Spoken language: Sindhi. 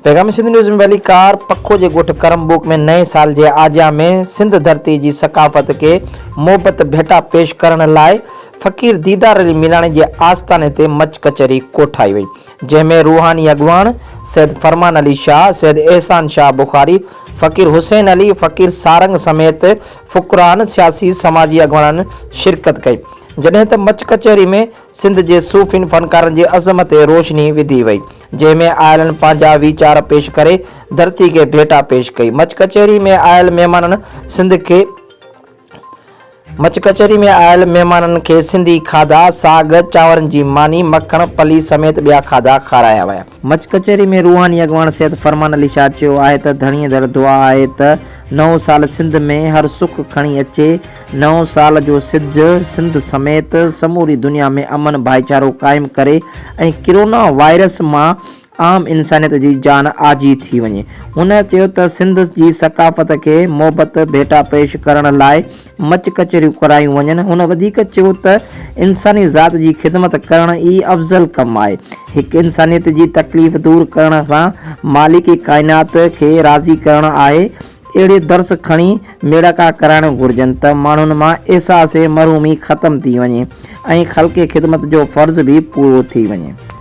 پيغام سنڌ نيوز ۾ ڀليڪار پکو جي ڳوٺ ڪرمبوڪ ۾ نئين سال جي آجيان ۾ سنڌ ڌرتي جي ثقافت کي محبت ڀيٽا پيش ڪرڻ لاء فقير ديدار علي ميراڻي جي آستاني تي مچ ڪچهري ڪوٺائي وئي جنهن ۾ روحاني اڳواڻ سيد فرمان علي شاهه، سيد احسان شاهه بخاري، فقير حسين علي، فقير سارنگ سميت فقران، سياسي سماجي اڳواڻن شرڪت ڪئي. جڏهن ته مچ ڪچهري ۾ سنڌ جي صوفين فنڪارن جي عظم تي روشني وڌي وئي جنهن ۾ آيلن پنهنجا ويچار پيش ڪري ڌرتي کي ڀيٽا پيش ڪئي. مچ ڪچهري ۾ آيل مهمانن سنڌ کي. مچ ڪچهري ۾ آيل مهمانن کي سنڌي کاڌا، ساڳ، چانورن جي ماني، مکڻ، پلي سميت ٻيا کاڌا کارايا ويا. مچ ڪچهري ۾ روحاني اڳواڻ سيد فرمان علي شاهه چيو آهي ته ڌڻيء در دعا آهي ته نئون سال سنڌ ۾ هر سک کڻي اچي، نئون سال جو سج سنڌ سميت سموري دنيا ۾ امن ڀائيچارو قائم ڪري ۽ ڪرونا وائرس مان عام انسانيت جي جان آجي ٿي وڃي. هن چيو ته سنڌ جي ثقافت کي محبت ڀيٽا پيش ڪرڻ لاء مچ ڪچهريون ڪرايون وڃن. هن وڌيڪ چيو ته انساني ذات جي خدمت ڪرڻ ئي افضل ڪم آهي. هڪ انسانيت جي تڪليف دور ڪرڻ سان مالڪ ڪائنات کي راضي ڪرڻ آهي. اهڙي درس کڻي ميڙاڪا ڪرائڻ گهرجن ته ماڻهن مان احساس محرومي ختم ٿي وڃي ۽ خلق خدمت جو فرض به پورو ٿي وڃي.